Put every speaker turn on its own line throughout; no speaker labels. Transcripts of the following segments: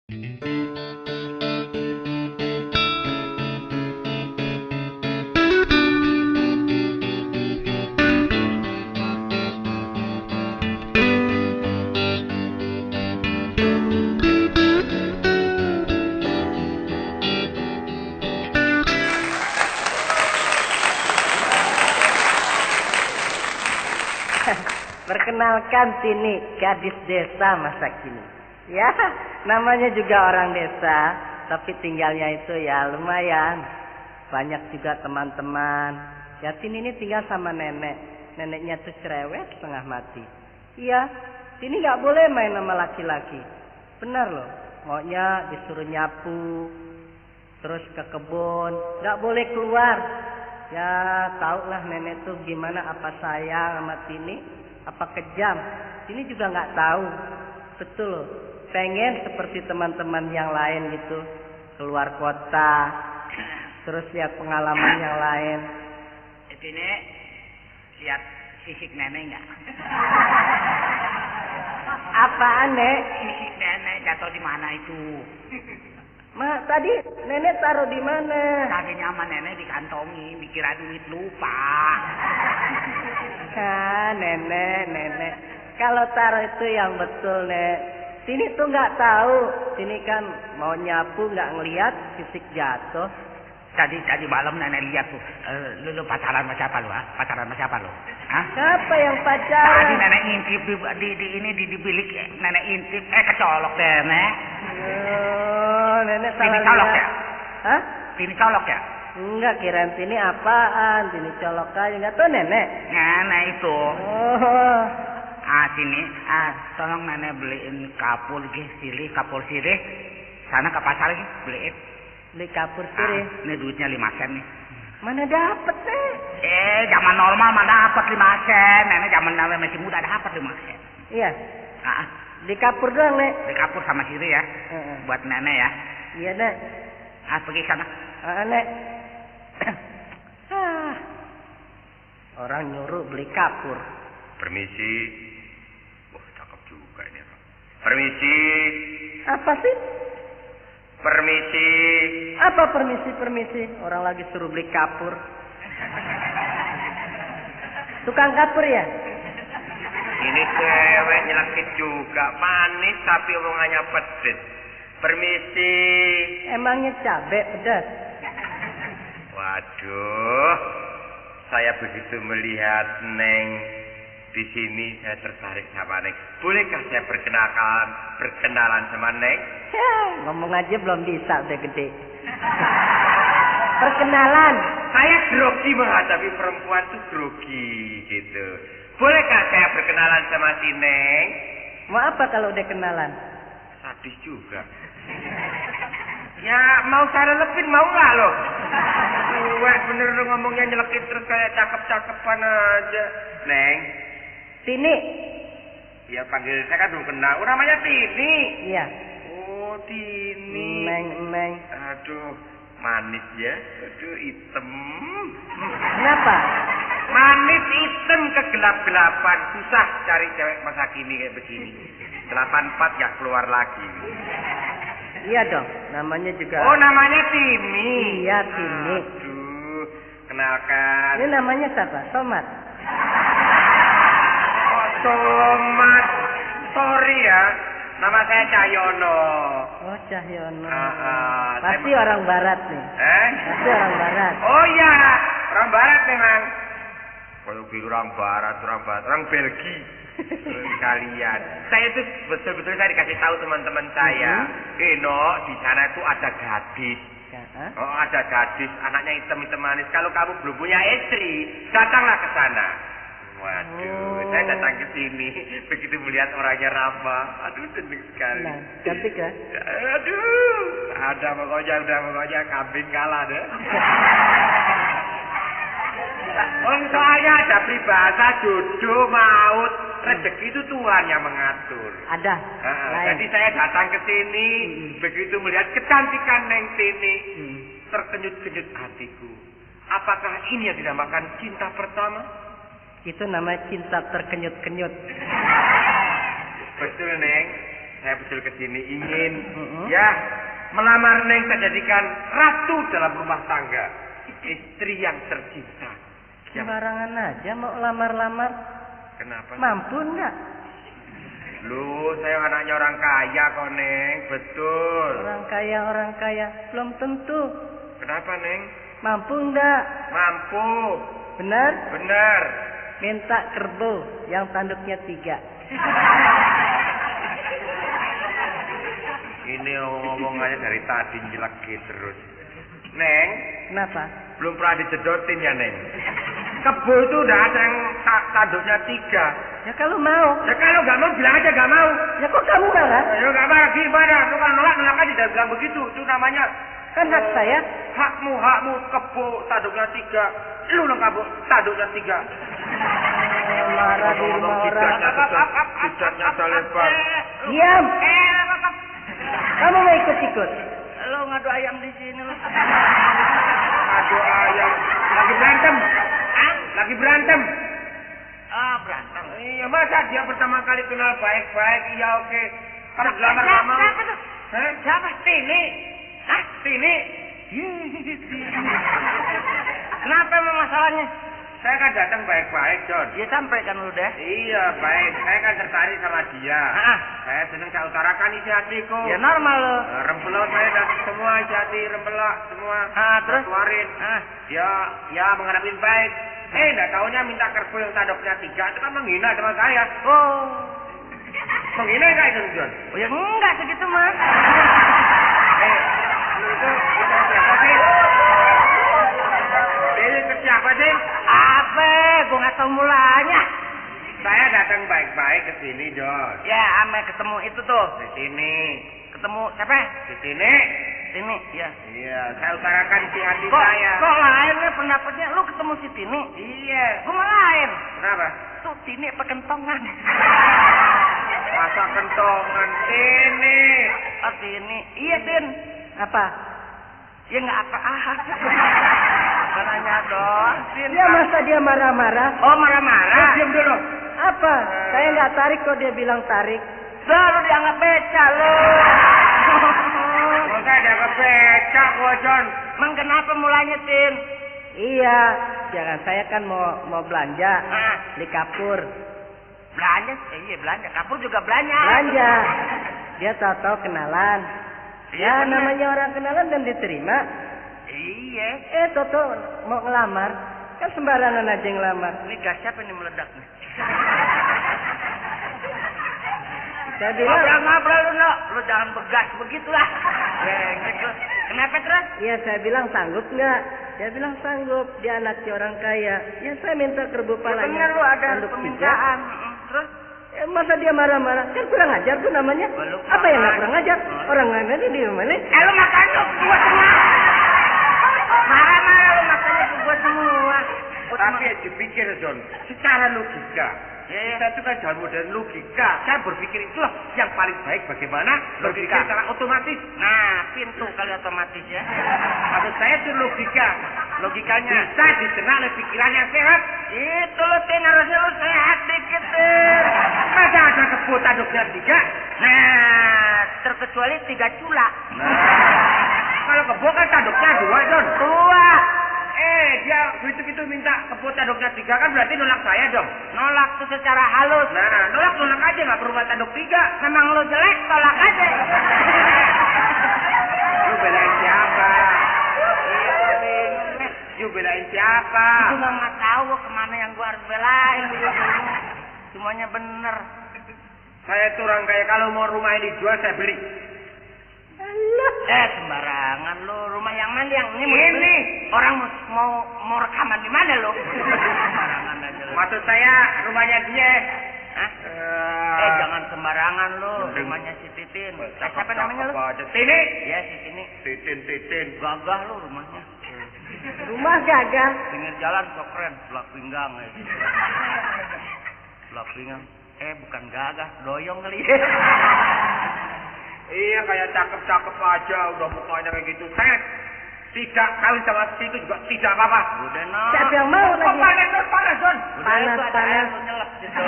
Perkenalkan Tini, gadis desa masa kini. Ya, namanya juga orang desa, tapi tinggalnya itu ya lumayan. Banyak juga teman-teman. Ya Tini ini tinggal sama nenek. Neneknya tuh cerewet setengah mati. Iya, Tini nggak boleh main sama laki-laki. Benar loh, maunya disuruh nyapu, terus ke kebun, nggak boleh keluar. Ya tau lah nenek tuh gimana, apa sayang sama Tini, apa kejam. Ini juga nggak tahu. Betul loh, pengen seperti teman-teman yang lain gitu, keluar kota, terus lihat pengalaman yang lain.
Ini lihat fisik nenek nggak?
Apaan Nek?
Fisik nenek jatuh di mana itu?
Ma, tadi nenek taruh di mana?
Tadinya sama nenek dikantongi, dikira duit lupa.
Nenek. Kalau taruh itu yang betul, Nek. Tini tuh nggak tahu. Tini kan mau nyapu nggak ngelihat fisik jatuh.
Tadi malam nenek lihat tuh, lu pacaran sama siapa lu? Pacaran sama siapa lu? Hah?
Siapa yang pacaran?
Tadi nenek ngintip di bilik, nenek intip, kecolok deh, Nek.
Oh, nenek salah
Tini colok
lihat.
ya?
Hah?
Tini colok ya?
Enggak, kirain Tini apaan? Tini colok aja, nggak tahu nenek.
Nenek itu.
Oh.
Sini, tolong nenek beliin kapur sirih. Sana ke pasar lagi, beliin.
Beli kapur sirih.
Ini duitnya 5 sen nih.
Mana dapet, Nek?
Zaman normal mana dapat 5 sen. Nenek zaman masih muda dapat 5 sen.
Iya. Di kapur doang, Nek.
Di kapur sama sirih ya. Buat nenek ya.
Iya, Nek.
Pergi sana.
Nek. Orang nyuruh beli kapur.
Permisi. Wah, cakep juga ini. Permisi.
Apa sih?
Permisi.
Apa permisi? Orang lagi suruh beli kapur. Tukang kapur ya?
Ini cewek nyelakit juga. Manis tapi omongannya pedes. Permisi.
Emangnya cabe pedas?
Waduh. Saya begitu melihat Neng di sini, saya tertarik sama Neng. Bolehkah saya berkenalan sama Neng?
Ya, ngomong aja belum bisa, udah gede. Perkenalan.
Saya grogi menghadapi perempuan tuh grogi gitu. Bolehkah saya berkenalan sama si Neng?
Mau apa kalau udah kenalan?
Sadis juga. Ya mau saya lepin mau nggak lo? Wah bener lo ngomongnya nyelekit terus kayak cakep-cakepan aja. Neng.
Tini.
Ya panggil saya kan belum kenal. Oh namanya Tini.
Iya.
Oh Tini.
Neng.
Aduh manis ya. Aduh hitam.
Kenapa?
Manis hitam kegelap-gelapan. Susah cari cewek masa kini kayak begini. 84 gak keluar lagi.
Iya dong, namanya juga.
Oh namanya Tini.
Iya Tini.
Aduh, kenalkan.
Ini namanya siapa? Somat.
Oh Somat. Sorry ya, nama saya Cahyono.
Oh Cahyono.
Pasti
orang barat nih. Pasti orang barat.
Oh iya, orang barat memang. Kalau orang barat, orang Belgia. Kalian. Saya itu betul-betul saya dikasih tahu teman-teman saya. Di sana itu ada gadis. Oh, ada gadis, anaknya hitam-hitam manis. Kalau kamu belum punya istri, datanglah ke sana. Waduh, saya datang ke sini begitu melihat orangnya ramah. Aduh, seneng sekali.
Nah, cantik ya?
Aduh, udah pokoknya kambing kalah deh. Soalnya ada peribahasa jodoh maut. Rezeki itu Tuhan yang mengatur.
Ada.
Jadi saya datang ke sini, begitu melihat kecantikan Neng Tini, terkenyut-kenyut hatiku. Apakah ini yang dinamakan cinta pertama?
Itu namanya cinta terkenyut-kenyut.
Betul Neng. saya betul kesini ingin ya melamar Neng, saya jadikan ratu dalam rumah tangga, istri yang tercinta.
Sembarangan aja mau lamar-lamar.
Kenapa?
Mampu enggak?
Lu, saya anaknya orang kaya kok Neng, betul.
Orang kaya belum tentu.
Kenapa Neng?
Mampu enggak?
Mampu.
Benar?
Benar.
Minta kerbau yang tanduknya 3.
Ini ngomongannya dari tadi nyelekit terus. Neng,
Kenapa?
belum pernah dijedotin ya Neng. Kebo itu udah ada yang tanduknya 3.
Ya kalau mau.
Ya kalau nggak mau bilang aja nggak mau.
Ya kok kamu marah?
Ya nggak marah gimana? Lu kan nolak aja jangan bilang begitu. Itu namanya
Kan hak saya.
hakmu kebo tanduknya 3. Lu dong kamu tanduknya 3.
Marah di rumah orang.
Tidaknya lebar.
Diam. Kamu mau ikut-ikut?
Lo ngadu ayam di sini lo.
Aduh ayam. Lagi berantem. Lagi berantem.
Berantem.
Iya, masa dia pertama kali kenal baik-baik, iya oke. Kalau lama-lama.
Siapa tuh?
Hah?
Siapa? Tini. Hah?
Tini.
Kenapa emang masalahnya?
Saya kan datang baik-baik, John.
Ya sampai kan lu deh.
Iya, baik. Saya kan tertarik sama dia.
Ah.
Saya senang saya utarakan isi hatiku.
Ya normal lo.
Rempelok saya dan semua isi hati, rempelok semua.
Terus?
Saya keluarin. Ya menghadapin baik. Enggak taunya minta kerbau yang tanduknya 3. Itu kan menghina sama saya.
Oh.
Menghina enggak itu, John?
Oh ya enggak segitu mas.
Lu itu siapa sih? Ini ke siapa sih?
Apa? Gue nggak tahu mulanya.
Saya datang baik-baik ke sini, John.
Ya, ame ketemu itu tuh.
Di sini.
Ketemu siapa?
Di sini.
Tini. Ya.
Iya, saya utarakan isi hati
Kok
saya.
lain nih pendapatnya? Lu ketemu si Tini?
Iya.
Gue mah lain.
Kenapa?
Tuh Tini apa kentongan?
Masa kentongan sini.
Oh Tini. Iya Tin.
Apa?
Ya nggak apa-apa. Nanya doang. Tin.
Ya masa dia marah-marah?
Oh marah-marah.
Diam dulu.
Apa? Saya nggak tarik kok dia bilang tarik.
Lu dianggap beca lu.
Kok saya dianggap becak kok, John.
Emang kenapa mulanya Tin?
Iya, jangan saya kan mau belanja, beli kapur.
Belanja? Iya belanja. Kapur juga belanja.
Belanja. Dia tahu-tahu kenalan.
Iya,
Ya
bener.
namanya orang kenalan dan diterima.
Iya.
Toto mau ngelamar, kan sembarangan aja ngelamar.
Ini gas siapa nih meledak nih?
Saya bilang,
Ngobrol lu no. Lu jangan begas begitulah. Brengsek lu. Kenapa terus?
iya saya bilang sanggup nggak? Dia bilang sanggup, dia anaknya orang kaya. Ya saya minta kerbau
Ya
palanya.
bener lu ada
tanduk 3.
permintaan. Terus?
Masa dia marah-marah? Kan kurang ajar tuh namanya.
Belum
Apa yang nggak
kurang
kurang ajar? Orang lain di mana?
Lu makan lu gua semua. Marah-marah lu makannya ke gua semua.
Tapi ya dipikir, John, secara logika.
Iya.
Kita itu kan dalam modern logika. Saya berpikir itulah yang paling baik bagaimana berpikir
Logika.
secara otomatis.
Nah, pintu kali otomatis ya.
Maksud saya itu logika.
Logikanya.
Bisa dicerna oleh pikiran yang sehat.
Itu lu Tin, harusnya lu sehat dikit Tin.
Masa ada kebo tanduknya 3?
Nah, terkecuali 3 cula.
Kalau kebo kan tanduknya 2, John.
Tua.
Dia begitu minta kebo tanduknya 3 kan berarti nolak saya dong.
Nolak tuh secara halus.
Nah, nolak aja nggak perlu tanduk 3.
Memang lu jelek, tolak aja.
Lu belain siapa? You belain siapa?
Itu nggak tahu kemana yang gua harus belain. Semuanya bener.
Saya itu orang kaya, kalau mau rumah ini dijual saya beli.
Sembarangan lu. Rumah yang mana yang ini?
Ini.
Orang mau rekaman di mana lu? Sembarangan aja lu.
Maksud saya rumahnya dia.
Hah? Jangan sembarangan lu. Rumahnya si Titin. Siapa namanya lu?
Tini.
Ya si Tini.
Titin.
Gagah lu rumahnya.
Rumah gagah.
Pinggir jalan kok keren. Belak pinggang ya. Belak pinggang. Bukan gagah. Doyong kali ya.
Iya, kayak cakep-cakep aja, udah mukanya kayak gitu. Saya tidak kawin sama situ juga tidak apa-apa.
Udah no.
Siapa yang mau
Kok
lagi?
panas, John?
Udah itu ada air
Panas.
lu nyelap gitu.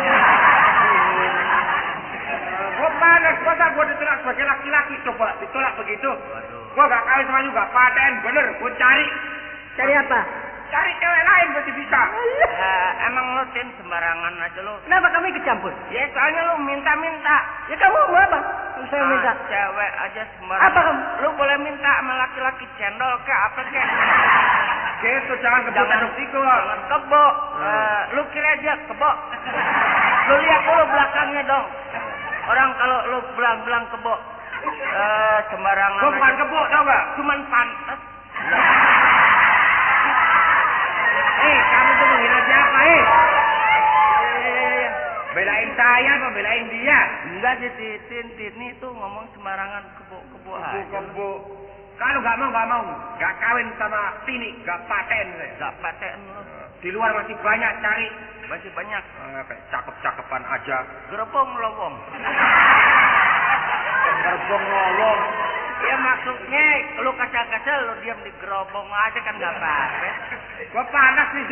Gua panas. Masa gua ditolak sebagai laki-laki? Coba ditolak begitu.
Waduh.
Gua gak kawin sama juga. Paten, bener. Gua cari.
Cari apa?
Cari cewek lain berarti bisa.
Emang lo Tin sembarangan aja lo.
Kenapa kami kecampur?
Ya soalnya lo minta-minta.
Ya kamu mau apa? Saya minta.
Cewek aja sembarangan.
Apa kamu?
Lo boleh minta sama laki-laki cendol kek apa kek.
Gitu, jangan kebut aduk tikus.
Jangan kebo. Lu kira aja kebo. Lu lihat dulu belakangnya dong. Orang kalau lu belang-belang kebo. Sembarangan.
Gua bukan kebo, tau gak?
Cuman pantas.
Kamu tuh menghina siapa, Belain saya apa belain dia?
Enggak sih Tini tuh ngomong sembarangan kebo aja.
Kebo. Kalau gak mau. Gak kawin sama Tini, gak paten.
Gak paten lu.
Di luar masih banyak cari.
Masih banyak.
Kayak cakep-cakepan aja.
Gerbong lowong.
Gerbong lowong.
Ya maksudnya lu kasar-kasar lu diam di gerobong aja kan gak apa-apa.
Gua panas nih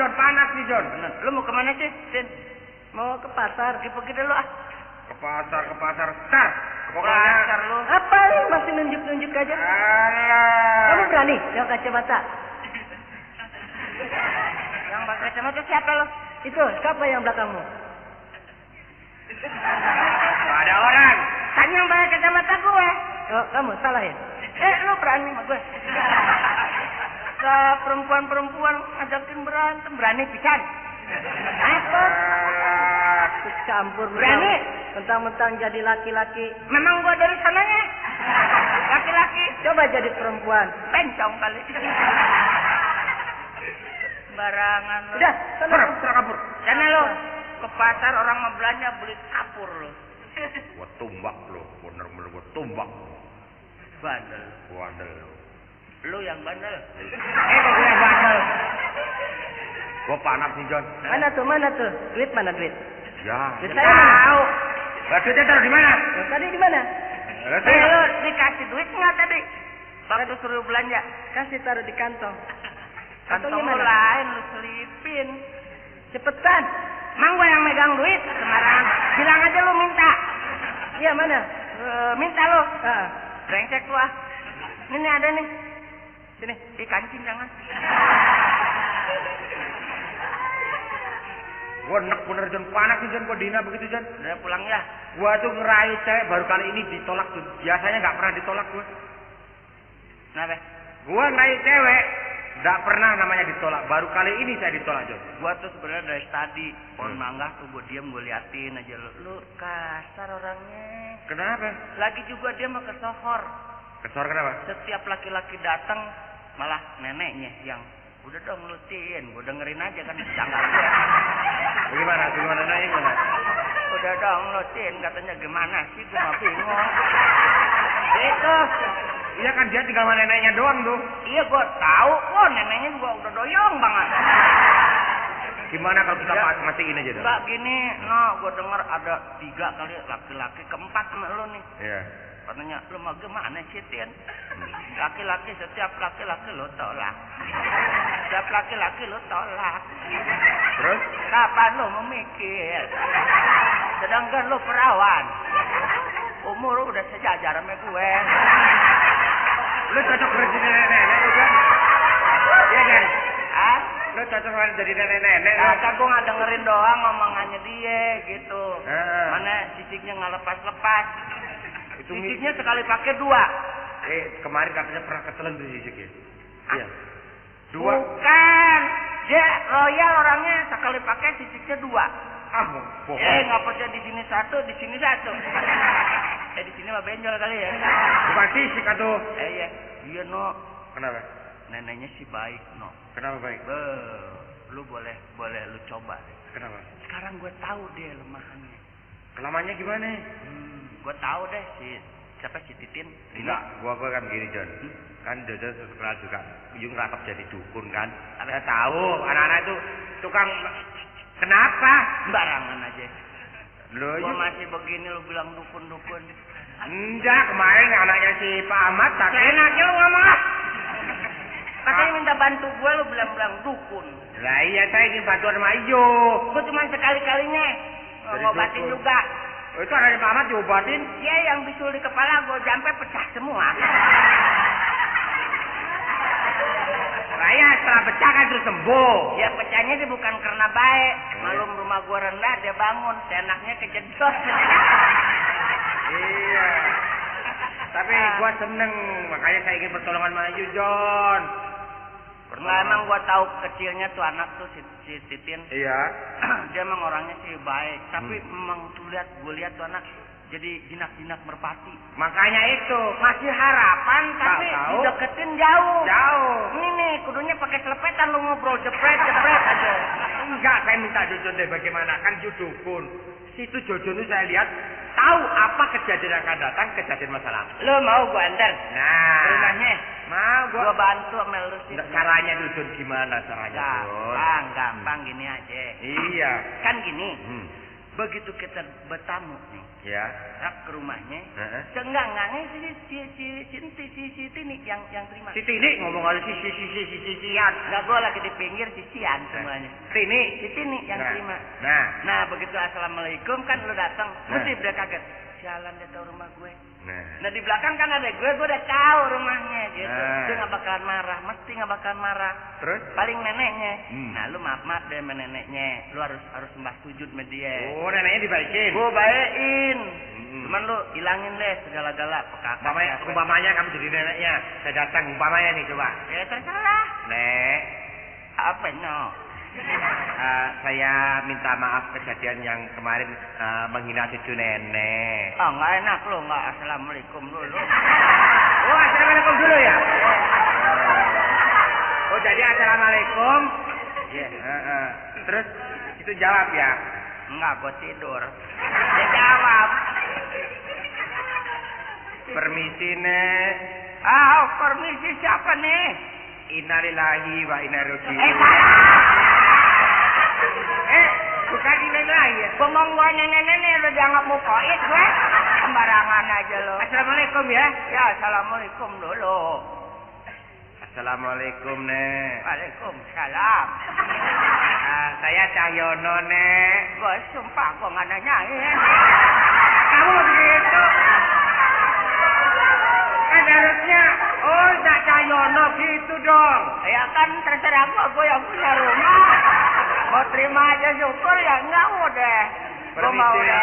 John.
Bener. Lu mau kemana sih, Tin?
Mau ke pasar.
Pergi dulu ah.
Ke pasar. Ntar. Pokoknya.
Pasar lu.
Apa lu masih nunjuk-nunjuk aja?
Alah.
Kamu berani yang kacamata?
Yang pakai kacamata siapa lu?
Itu siapa yang belakangmu?
Ada orang.
Tanya yang pakai kacamata gue.
Oh, kamu salah ya?
Lu berani sama gue? Ke perempuan ajakin berantem. Berani pisan. Apa?
Campur
Berani?
Mentang-mentang jadi laki-laki.
Memang gue dari sananya. Laki-laki.
Coba jadi perempuan.
Pencong kali. Barangan lu.
Udah, sana.
Kabur.
Sana lu. Ke pasar orang mau belanja beli kapur lu.
Gua tumbak lo. Bener-bener gua tumbak.
Bandel. Lu yang bandel.
Gua yang bandel. Gua panas nih John.
Mana tuh? Duit mana duit?
Ya.
Duit saya mana?
Tahu. Duitnya taruh di mana?
Tadi di mana?
Lu dikasih duit nggak tadi? Waktu suruh belanja.
Kasih taruh di kantong.
Kantong
Kantongnya
lu
mana?
lain lu selipin.
Cepetan.
Mang gua yang megang duit sembarangan. Bilang aja lu minta.
Iya mana?
Minta lu. Brengsek lu ah. Ini ada nih. Sini, di kancing jangan.
Gua enak bener John, panas nih John, gua dina begitu John.
Udah pulang ya.
Gua tuh ngerayu cewek baru kali ini ditolak John. Biasanya nggak pernah ditolak gua.
Kenapa?
Gua ngerayu cewek nggak pernah namanya ditolak. Baru kali ini saya ditolak John.
Gua tuh sebenarnya dari tadi pohon mangga tuh gua diam gua liatin aja lu kasar orangnya.
Kenapa?
Lagi juga dia mau kesohor.
Kesor kenapa?
Setiap laki-laki datang malah neneknya yang udah dong lu Tin, gua dengerin aja kan jangan gue.
Gimana nanya gimana?
Udah dong lu Tin, katanya gimana sih gua mah bingung. Itu.
Iya kan dia tinggal sama neneknya doang tuh.
Iya gua tahu kok neneknya juga udah doyong banget.
Gimana kalau kita matiin aja dong?
Mbak gini, gua denger ada 3 kali laki-laki, keempat sama lu nih.
Iya.
Katanya lu mah gimana sih Tin? Laki-laki setiap laki-laki lu tolak. Setiap laki-laki lu tolak.
Terus?
Kapan lu memikir? Sedangkan lu perawan. Umur udah sejajar sama gue.
Lu cocok jadi nenek-nenek lu kan? Iya kan?
Ah?
Lu cocok jadi nenek-nenek.
Nah, gue nggak dengerin doang ngomongannya dia gitu.
Mana
Mana sisiknya nggak lepas-lepas.
itu
Sisiknya sekali pakai 2.
kemarin katanya pernah ketelan tuh sisiknya. Iya. 2.
Bukan. Dia royal orangnya sekali pakai sisiknya 2.
Bohong.
Nggak percaya di sini 1, di sini 1. Di sini mah benjol kali ya.
Bukan sisik atuh.
Iya. Iya no.
Kenapa?
Neneknya sih baik no.
Kenapa baik?
Lu boleh lu coba.
Kenapa?
Sekarang gue tahu deh lemahannya.
Kelamaannya gimana?
Gue tahu deh siapa si Titin.
Enggak, gua kan gini John. Kan Jojo sekolah juga Yung rakap jadi dukun kan. Saya tahu anak-anak itu tukang. Kenapa?
Sembarangan aja.
Gua
masih begini lu bilang dukun-dukun.
Enggak, kemarin anaknya si Pak Ahmad sakit.
Enaknya lu ngomong ah. Katanya minta bantu gue lu bilang dukun.
Lah iya saya ingin bantuan sama Iyo.
Gue cuma sekali-kalinya ngobatin juga.
Oh, itu ada Pak Ahmad diobatin?
Iya, yang bisul di kepala gue sampai pecah semua.
Saya setelah pecah kan terus sembuh.
Ya pecahnya sih bukan karena baik. Malum rumah gue rendah, dia bangun. Seenaknya kejedot.
Iya. Tapi gua seneng, makanya saya ingin pertolongan Maju, John.
Nggak, emang gua tahu kecilnya tuh anak tuh si Titin.
Iya.
Dia emang orangnya sih baik, tapi emang tuh gue lihat tuh anak jadi jinak-jinak merpati.
Makanya itu
Masih harapan tapi
tahu.
dideketin jauh.
Jauh.
Ini nih, kudunya pakai selepetan lu ngobrol jepret aja.
Enggak, saya minta Jojon deh bagaimana, kan dukun. Situ Jojon itu saya lihat tahu apa kejadian yang akan datang, kejadian masa lalu.
Lu mau gua antar
Nah,
ke rumahnya?
mau
Gua bantu sama lu sih.
caranya Jojon gimana caranya, Jon?
Gampang gini aja.
Iya.
Kan gini, begitu kita bertamu nih,
Ya.
ke rumahnya,
Heeh.
seenggak-enggaknya si Tini yang terima.
Si Tini ngomong harus sisian.
Enggak, gua lagi di pinggir sisian semuanya.
Tini.
Si Tini yang terima.
Nah.
Nah, begitu assalamualaikum kan lu datang,
Nah.
mesti udah kaget. Jalan dia tahu rumah gue.
Nah.
Nah di belakang kan ada gue udah tahu rumahnya gitu.
Nah.
Dia nggak bakalan marah, mesti nggak bakalan marah.
Terus?
Paling neneknya.
Hmm.
Nah lu maaf deh sama neneknya. Lu harus sembah sujud sama dia.
Oh, neneknya dibaikin.
Gue bayain.
Hmm.
Cuman lu hilangin deh segala-gala pekakak.
Umpamanya kamu jadi neneknya, saya datang umpamanya nih coba.
Ya terserah.
Nek,
Apa no?
saya minta maaf kejadian yang kemarin menghina cucu nenek.
Oh nggak enak lu nggak assalamualaikum dulu.
Oh, assalamualaikum dulu ya. Oh, jadi assalamualaikum. Iya. Terus itu jawab ya.
Enggak, gue tidur. Dia jawab.
Permisi nek.
Permisi siapa nih?
Innalillahi wa inna ilaihi raji'un.
Salah.
Bukan innalillahi ya.
Bengong gua nenek-nenek lu jangan mukoid gue. Sembarangan aja lo.
Assalamualaikum ya.
Ya, assalamualaikum dulu.
Assalamualaikum nek.
Waalaikumsalam.
Saya Cahyono nek.
Gue sumpah gue nggak nanyain.
Kamu begitu. Kan harusnya, oh Nak Cahyono gitu dong.
Ya kan terserah gue yang punya rumah. Mau terima aja syukur ya enggak udah. Gue mau udah.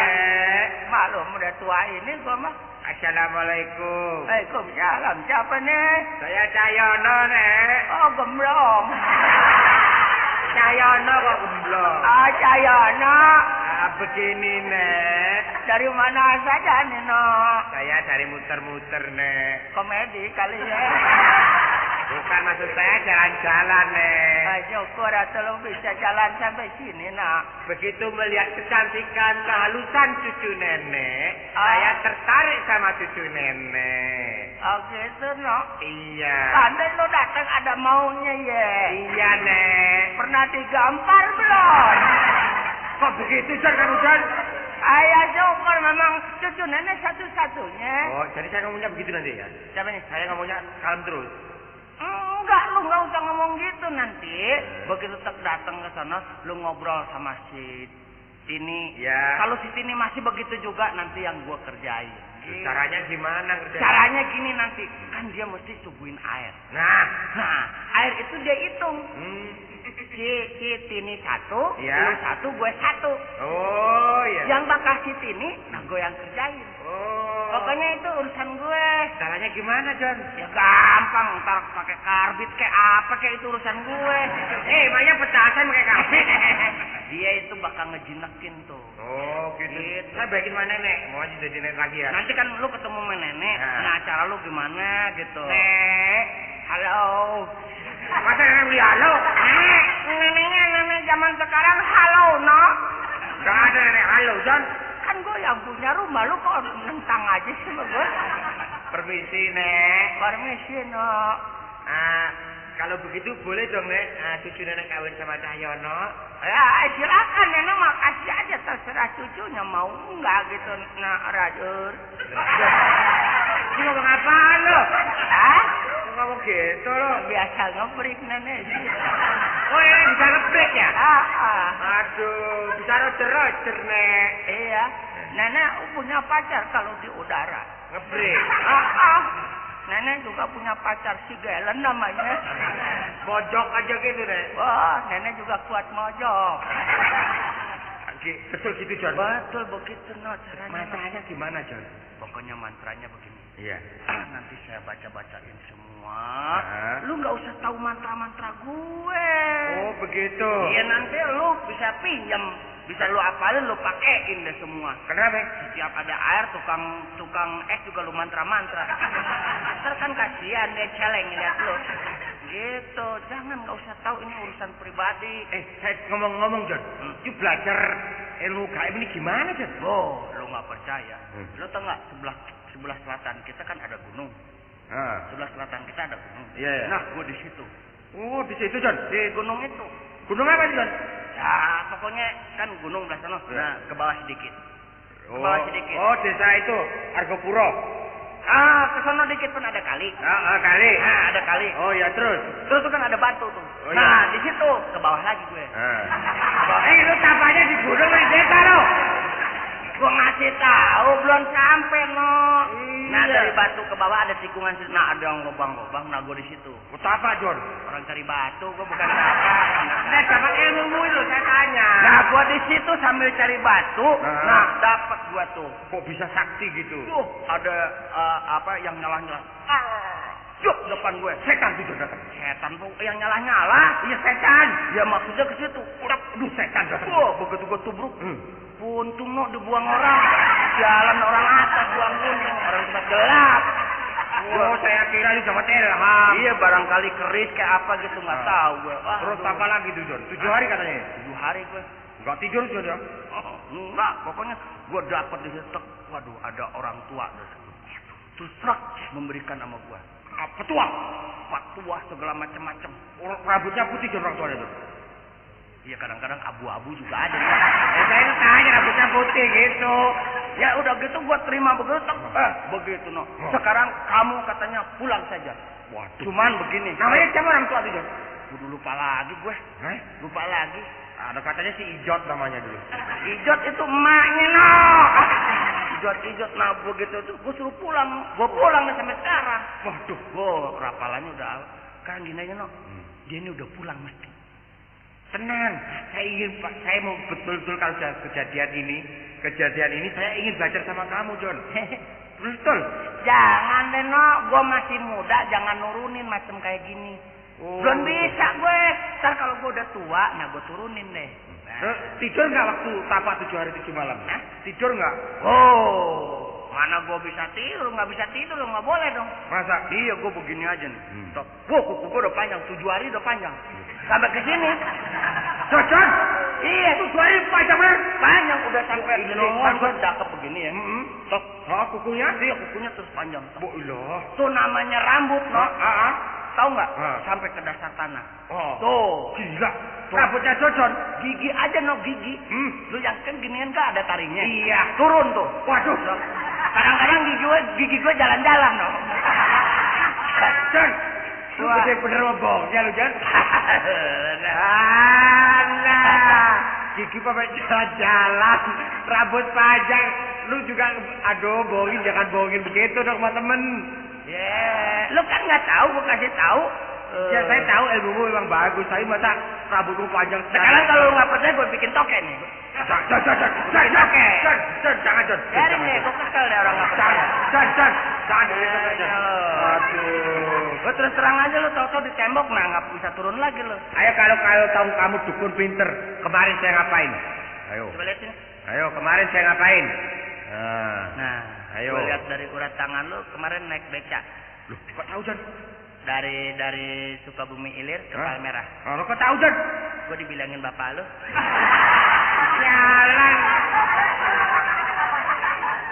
Maklum udah tua ini gue mah.
Assalamualaikum.
Waalaikumsalam. Siapa nih?
Saya Cahyono nek.
Oh gemblong.
Cahyono kok gemblong.
Cahyono.
Begini nek.
Dari mana saja nih no?
Saya dari muter-muter nek.
Komedi kali ya.
Bukan, maksud saya jalan-jalan nek.
Syukur atau lo bisa jalan sampai sini nak.
Begitu melihat kecantikan, kehalusan cucu nenek, saya tertarik sama cucu nenek.
Oh gitu no.
Iya.
Pandai lo datang ada maunya ya.
Iya nek.
Pernah digampar belum?
Kok begitu Jon, kamu Jon?
Ayah syukur memang cucu nenek satu-satunya.
Oh, jadi saya ngomongnya begitu nanti ya?
Siapa nih?
Saya ngomongnya kalem terus.
Enggak, lu nggak usah ngomong gitu nanti. Begitu datang ke sana, lu ngobrol sama si Tini.
Ya.
Kalau si Tini masih begitu juga, nanti yang gua kerjain.
Caranya gimana kerjanya?
Caranya gini nanti, kan dia mesti suguhin air.
Nah,
Air itu dia hitung. Si Tini satu,
Ya.
lu satu, gue satu.
oh ya.
Yang bakal si Tini, nah gue yang kerjain.
Oh.
Pokoknya itu urusan gue.
Caranya gimana Jon?
Ya gampang, ntar pakai karbit kayak apa kayak itu urusan gue.
Emangnya petasan pakai karbit?
Dia itu bakal ngejinekin tuh.
Oh gitu.
Gitu.
Saya baikin sama nenek, mau aja jadi nenek lagi ya.
Nanti kan lu ketemu sama nenek,
Nah.
nah acara lu gimana gitu.
Nek,
Halo.
masa nenek beli halo?
Neneknya nenek zaman sekarang halo no.
Gak ada nenek halo Jon.
Kan gue yang punya rumah, lu kok nentang aja sih sama gue.
Permisi nek.
Permisi no.
Kalau begitu boleh dong nek, cucu nenek kawin sama Cahyono.
Ya silakan nenek mah kasih aja terserah cucunya mau enggak gitu. Nah Radur.
Ini ngomong apaan lo?
Hah?
Ngomong gitu lo.
Biasa ngebreak nenek sih.
Oh ya bisa ngebreak ya? Aduh, bisa roger-roger, Nek.
Iya. Nenek punya pacar kalau di udara.
Ngebreak.
Nenek juga punya pacar si Gelen namanya.
Mojok aja gitu, Nek.
Wah, nenek juga kuat mojok.
Betul gitu, John.
Betul begitu, no, caranya.
Mantranya gimana, John?
Pokoknya mantranya begini.
Iya.
Nanti saya baca-bacain semua. Lu nggak usah tahu mantra-mantra gue.
Oh, begitu.
Iya, nanti lu bisa pinjam, bisa lu apalin, lu pakein deh semua.
Kenapa?
Setiap ada air, tukang es juga lu mantra-mantra. Ntar kan kasihan dia celeng lihat lu. Gitu, jangan, nggak usah tahu, ini urusan pribadi.
Saya ngomong-ngomong, John. You belajar ilmu gaib ini gimana, John?
Oh, lu nggak percaya? Lu tau nggak, sebelah selatan kita kan ada gunung. Sebelah selatan kita ada gunung.
Iya, iya.
Nah, gua di situ.
Oh, di situ, John.
Di gunung itu.
Gunung apa, John?
Ya, pokoknya kan gunung belah sana.
Ya.
Nah, ke bawah sedikit. Ke bawah sedikit.
Oh, desa itu Argopuro.
Ke sana dikit pun ada kali.
Kali.
Nah, ada kali.
Oh, ya terus.
Terus tuh kan ada batu tuh.
Oh, iya.
Nah, di situ ke bawah lagi gue.
Lu tapanya di gunung di desa lo.
Gua ngasih tahu belum sampai, no. Nah,
Iya.
dari batu ke bawah ada tikungan situ. Nah, ada yang lubang-lubang. Nah, gua di situ.
Tapa, John.
Orang cari batu, gua bukan apa.
Nah, dapat ilmu itu saya tanya.
Nah, gua di situ sambil cari batu. Nah, dapat gua tuh.
Kok bisa sakti gitu?
Tuh, ada apa yang nyala-nyala. Yuk, depan gue.
Setan tuh, John, datang.
Setan tuh yang nyala-nyala.
Iya, setan.
Ya maksudnya ke situ. Udah,
Setan datang.
wah, begitu gua tubruk. Puntung, no, dibuang orang. Jalan orang atas, buang puntung. Orang tempat gelap.
Oh, saya kira itu dapat ilham.
Iya, barangkali keris kayak apa gitu, nggak tahu gue. Wah,
Terus apa lagi tuh, John? 7 hari katanya.
7 hari gue.
Enggak tidur, John, ya?
Enggak, pokoknya gue dapet di situ. Waduh, ada orang tua di situ. Terus truk memberikan sama gue.
Petua.
Fatwa segala macam-macam.
Rambutnya putih, John, orang tuanya, John.
Iya, kadang-kadang abu-abu juga ada.
Saya tanya rambutnya putih gitu.
Ya udah gitu gua terima begitu. Begitu, no. Sekarang kamu katanya pulang saja.
Waduh.
Cuman begini.
Namanya siapa orang tua tuh, John?
Udah lupa lagi gue. Lupa lagi.
Ada katanya si Ijot namanya dulu.
Ijot itu emaknya, no. Ijot. Nah, begitu tuh gua suruh pulang. Gua pulang nih sampai sekarang.
Waduh.
Gua rapalannya udah kan gini aja, no. Dia ini udah pulang mesti.
Tenang, saya mau betul-betul kalau kejadian ini saya ingin belajar sama kamu, John. Betul.
Jangan deh, no. Gue masih muda, jangan nurunin macam kayak gini. Belum bisa gue. Ntar kalau gue udah tua, nah gue turunin deh.
Tidur nggak waktu tapa 7 hari 7 malam? Tidur nggak?
Oh, mana gue bisa tidur? Nggak bisa tidur, nggak boleh dong.
Masa?
Iya, gue begini aja nih. Wah, kuku gue udah panjang, 7 hari udah panjang. Sampai ke sini.
John?
Iya,
7 hari panjang bener?
panjang udah sampai
Oh,
gini.
ilah.
Kan gue cakep begini ya. Tok.
Kukunya?
Iya, kukunya terus panjang.
Bu ilah.
Tuh namanya rambut, no. Tahu nggak? Sampai ke dasar tanah. Tuh.
Gila. Rambutnya John.
Gigi aja, no, gigi. Lu yang kan ginian kan ada taringnya.
Iya.
Turun tuh.
Waduh.
Kadang-kadang gigi gue jalan-jalan, no.
John. Lu
Wah.
bener-bener ngebohongnya lu, John. Gigi pakai jalan-jalan, rambut panjang. Lu juga, aduh, bohongin, jangan bohongin begitu dong, teman-teman.
Lu kan nggak tahu, gue kasih tahu.
Ya, saya tahu ilmumu memang bagus, tapi masa rambutmu panjang
Sekarang kalau lu nggak percaya, gue bikin toke nih.
Jangan, John.
Biarin deh, gue kesel deh orang nggak percaya.
Jangan.
Aduh. Gue terus terang aja lu, tau-tau di tembok, nah nggak bisa turun lagi lu.
Ayo, kalau tahu kamu dukun pinter, kemarin saya ngapain? Ayo.
Coba lihat sini.
Ayo, kemarin saya ngapain?
Nah,
ayo.
Gue lihat dari urat tangan lu kemarin naik beca.
Loh, kok tahu, John?
Dari Sukabumi Ilir ke Palmerah.
Lo kok tahu, John?
Gue dibilangin bapak lu.
Jalan.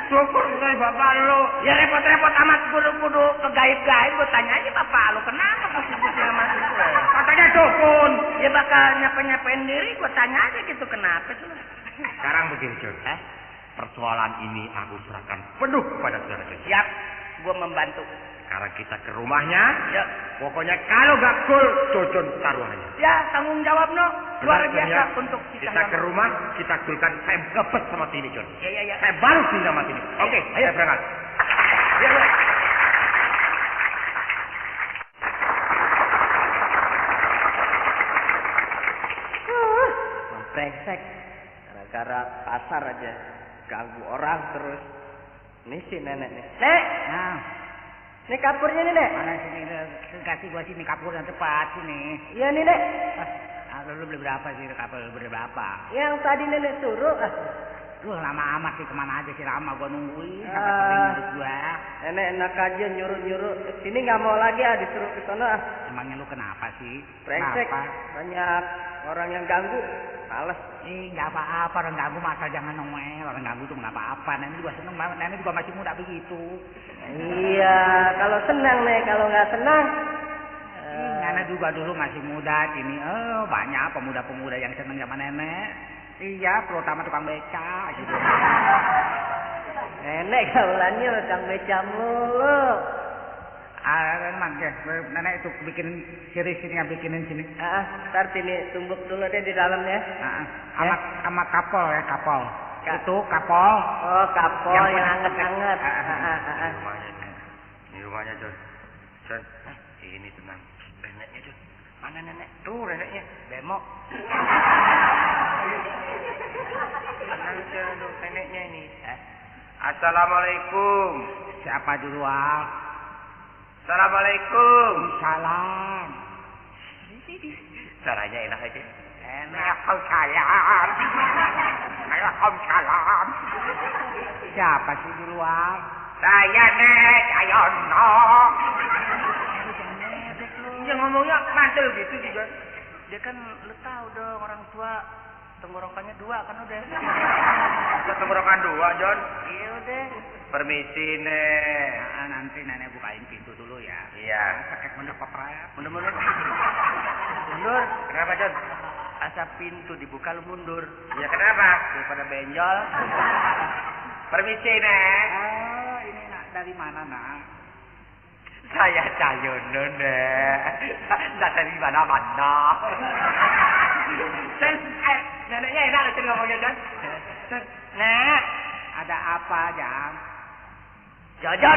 Syukur sekali bapak lu.
Ya repot-repot amat kudu ke gaib-gaib. Gue tanya aja bapak lu, kenapa kok sibuknya sama gue?
Katanya dukun.
Ya bakal nyapa-nyapain diri. Gue tanya aja gitu, kenapa sih lu?
Sekarang begini, John. Persoalan ini aku serahkan penuh kepada saudara John.
Siap, gue membantu.
Sekarang kita ke rumahnya.
Ya.
Pokoknya kalau gak gol, Jojon taruhannya.
Ya, tanggung jawab no. Luar
Benar,
biasa
ya.
untuk
Kita ke rumah, kita golkan. Saya ngebet sama Tini, Jon.
Ya.
Saya balas Tini sama Tini. Oke, ayo berangkat.
Ya, ya.
Brengsek. Gara-gara pasar aja ganggu orang terus. Ini si nenek nih. Nek,
Nah,
ini kapurnya nih, Nek.
mana sini kasih gua sini kapur yang tepat sini.
Iya nih, Nek.
Lu beli berapa sih kapur beli berapa?
Yang tadi nenek suruh.
Lu lama amat sih kemana aja sih lama gua nungguin sampai
Ah.
sering ngurus gua.
Nenek enak aja nyuruh-nyuruh. Sini nggak mau lagi disuruh ke sana.
Emangnya lu kenapa sih?
Brengsek.
Kenapa?
Banyak orang yang ganggu. Males.
Nggak apa-apa orang ganggu masa jangan ngomel. Orang ganggu tuh nggak apa-apa. Nenek juga seneng banget. Nenek juga masih muda begitu.
Iya, kalau senang nih, kalau nggak senang.
Nenek juga dulu masih muda. Sini banyak pemuda-pemuda yang seneng sama nenek. Iya, terutama tukang beca gitu.
Nenek gaulannya tukang beca mulu.
Emang ya, nenek itu bikin series ini bikinin sini.
Ntar sini tumbuk dulu deh di dalamnya.
Sama kapol ya, kapol. Itu kapol.
Oh, kapol yang anget-anget.
Ini rumahnya, Jon. Jon, ini tenang. Neneknya, Jon. Mana nenek? Tuh neneknya.
Bemo.
Tenang aja, tuh neneknya ini. Assalamualaikum.
Siapa duluan?
Assalamualaikum.
Salam.
Caranya enak aja.
Waalaikumsalam. Waalaikumsalam. Siapa sih duluan?
Saya Nek Ayono.
Yang ngomongnya mantel gitu juga.
Dia kan lu tahu dong orang tua tenggorokannya dua kan udah.
Tenggorokan dua, Jon.
Iya udah.
Permisi, Nek.
Nanti nenek bukain pintu dulu ya.
Iya.
Sakit bener peprep.
Mundur. Mundur.
Kenapa, Jon?
Asa pintu dibuka lu mundur.
Ya kenapa?
Daripada benjol.
Permisi, Nek.
Ini nak dari mana nak?
Saya Cayono, Nek. Nggak dari mana-mana. Neneknya enak loh ngomongnya, Jon.
Nek, ada apa Jang?
Jajan.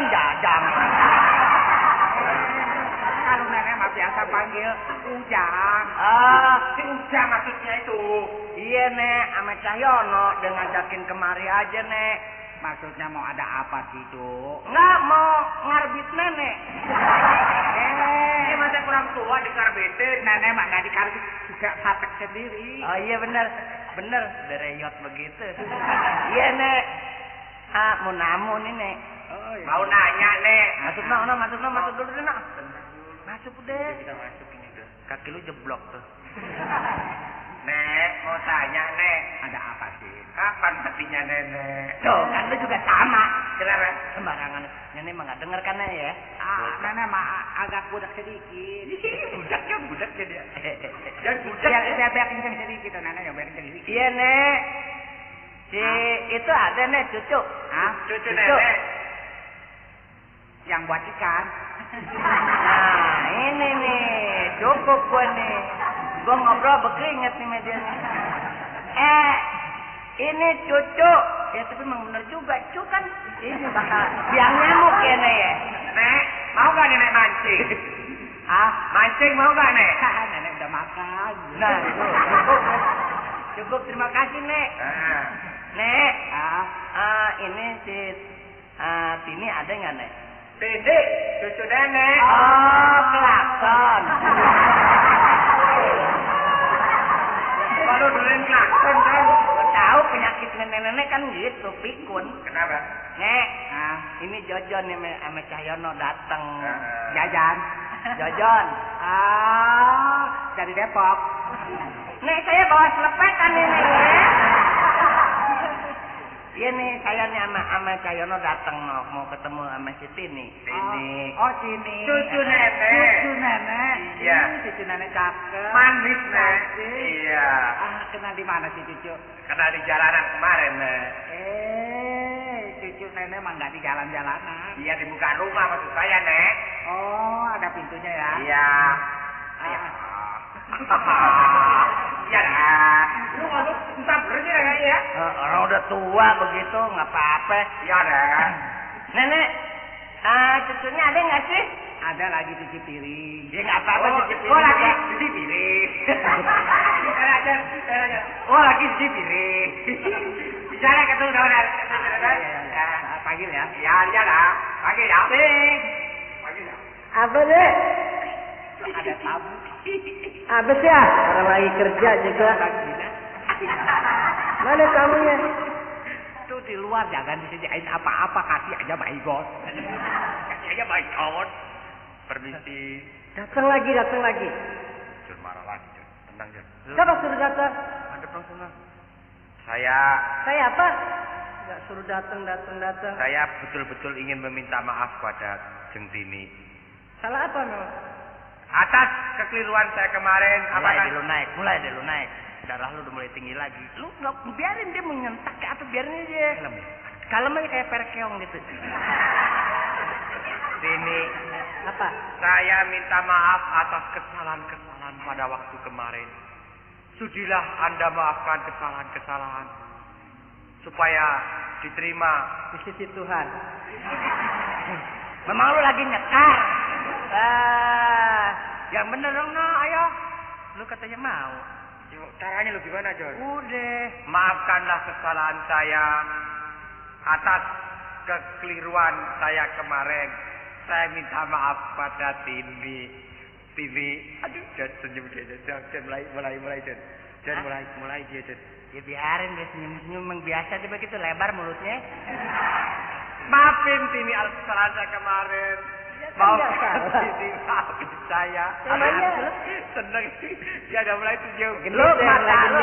Kalau nenek mah biasa panggil Ujang.
Si Ujang maksudnya itu.
Iya Nek, sama Cahyono udah ngajakin kemari aja Nek.
Maksudnya mau ada apa sih Cuk?
Nggak mau ngarbit nenek.
Ini masa kurang tua dikarbitin.
Nenek mah nggak dikarbit juga satek sendiri.
Oh iya bener, dereyot begitu. Iya Nek. Mau namu nih Nek.
Oh, iya.
Mau nanya, Nek.
Masuk dulu deh Nak. Masuk deh.
Kita masuk ini udah.
Kaki lu jeblok tuh.
Nek, mau tanya, Nek.
Ada apa sih?
Kapan matinya Nenek?
Tuh kan lu juga sama.
Kenapa?
Sembarangan. Nenek mah nggak denger kan Nek ya?
Nenek mah agak budak sedikit.
Budaknya dia. Dan budak.
Biar kenceng sedikit nenek ya biar kenceng sedikit.
Iya Nek. Itu ada Nek cucu.
Hah?
Cucu Nenek.
Yang buat ikan.
Nah ini nih cukup gue nih. Gue ngobrol berkeringet nih media nih. Ini cucu. Ya tapi memang bener juga. Cucu kan ini bakal biang nyamuk ya Nek ya.
Nek, mau gak Nenek mancing? Mancing mau gak, Nek?
Nenek udah makan.
Nah cukup. Terima kasih Nek. Nek. Ini si Tini ada nggak Nek?
Tini, cucu Nenek.
Oh, klakson.
Baru duluin klakson, kan?
Tahu penyakit nenek-nenek kan gitu, pikun.
Kenapa?
Nek, ini Jojon nih sama Cahyono datang.
Jajan.
Jojon.
Dari Depok.
Nek saya bawa selepetan ini ya. Iya nih, saya nih sama Cahyono datang mau ketemu sama si Tini. Tini.
Oh, sini.
Cucu Nenek.
Cucu Nenek.
Iya.
Cucu Nenek cakep.
Manis, Nek.
Cantik.
Iya.
Kenal di mana sih cucu?
Kenal di jalanan kemarin, Nek.
Cucu cucu nenek mah nggak di jalan-jalanan.
Iya di muka rumah maksud saya, Nek.
Oh, ada pintunya ya?
Iya.
Iya.
Iya lah. Lu ngomong entah benernya ya?
Orang udah tua begitu nggak apa-apa.
Iya dah.
Nenek, cucunya ada nggak sih?
Ada lagi cuci piring.
Ya nggak apa-apa cuci piring.
Oh lagi
juga.
cuci piring.
Oh lagi cuci piring.
Bisa lah ketemu udah.
Panggil ya.
Iya lah. Panggil ya. Panggil ya.
Apa deh?
Ada tamu.
Apa sih ya? Orang lagi kerja juga. Mana tamunya?
Tuh di luar jangan disediain apa-apa, kasih aja baygon.
Kasih aja baygon. Permisi.
Datang lagi.
Jun marah lagi, Jun. Tenang, Jun.
Siapa suruh datang?
Ada personal. Saya
Apa? Nggak suruh datang.
Saya betul-betul ingin meminta maaf pada Jeng Tini.
Salah apa no?
Atas kekeliruan saya kemarin.
Mulai deh lu naik. Darah lu udah mulai tinggi lagi. Lu nggak biarin dia menyentak ke atas, biarin aja. Kalem aja kayak perkeong gitu.
Tini,
Apa?
saya minta maaf atas kesalahan-kesalahan pada waktu kemarin. Sudilah Anda maafkan kesalahan-kesalahan supaya diterima
Di sisi Tuhan. Memang lu lagi nyekar. Yang bener dong no, ayo. Lu katanya mau.
Caranya lu gimana, John?
Udah.
Maafkanlah kesalahan saya atas kekeliruan saya kemarin. Saya minta maaf pada Tini. Aduh, John senyum dia, John. Mulai, John. John mulai dia, John.
Ya biarin dia senyum-senyum, memang biasa dia begitu lebar mulutnya.
Maafin Tini atas kesalahan saya kemarin.
Ya kan nggak
Maafkan
salah.
Tini, maafin saya.
Emangnya?
Seneng dia udah mulai senyum.
Lu mata lu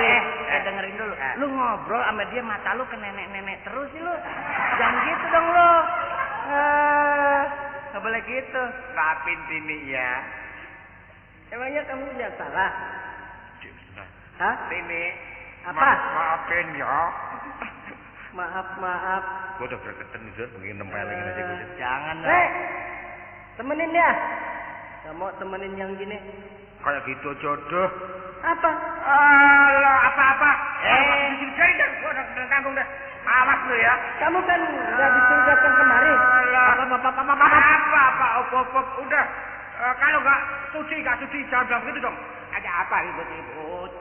dengerin dulu.
Lu ngobrol sama dia mata lu ke nenek-nenek terus sih lu. Jangan gitu dong lu. Nggak boleh gitu.
Maafin Tini ya.
Emangnya kamu punya salah? Hah?
Tini.
Apa?
Maafin ya.
Maaf.
Gua udah gregetan nih, mungkin nempelin aja gue.
Jangan lah. Temenin dia. Gak mau temenin yang gini.
Kayak gitu jodoh.
Apa?
Alah, apa-apa. Cari dah, gua udah tanggung dah. Awas lu ya.
Kamu kan nggak disuruh datang kemari.
Apa, op. Udah. Kalau nggak sudi, jangan bilang begitu dong.
Ada apa ribut-ribut?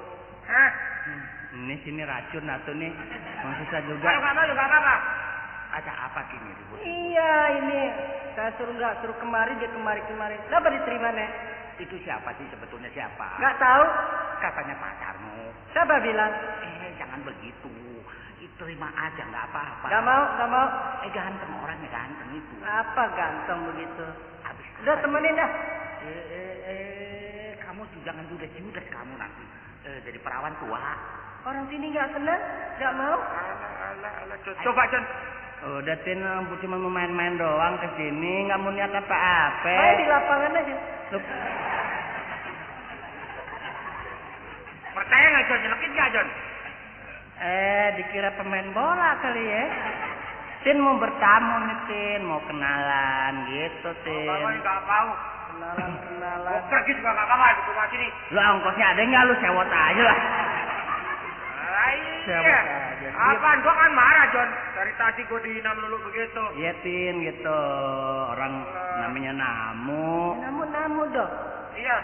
Hah?
Ini sini racun atau nih. Maksud saya juga.
Kalau nggak mau juga apa-apa.
Ada apa gini ribut?
Iya ini. Saya suruh kemari, dia kemari. Kenapa diterima nih?
Itu siapa sih sebetulnya siapa?
Nggak tahu.
Katanya pacarmu.
Siapa bilang?
Jangan begitu. Terima aja nggak apa-apa.
Nggak mau.
Ganteng orangnya ganteng itu.
Apa ganteng begitu?
Habis
Udah temenin dah.
Kamu jangan judes kamu nanti. Jadi perawan tua.
Orang sini nggak senang, nggak mau.
Alah, coba John.
Udah Tin, cuma mau main-main doang ke sini, nggak mau niat apa-apa.
Main di lapangan aja.
Percaya nggak John? Nyelekit nggak John?
Dikira pemain bola kali ya. Tin mau bertamu nih Tin, mau kenalan gitu Tin.
Kalau nggak mau.
Kenalan.
Gua pergi juga nggak apa-apa di rumah sini.
Lu ongkosnya ada nggak lu sewot aja lah.
Iya. Apaan? Gua kan marah John. Dari tadi gua dihina melulu begitu.
Iya Tin gitu. Orang namanya namu. Namu dong.
Iya.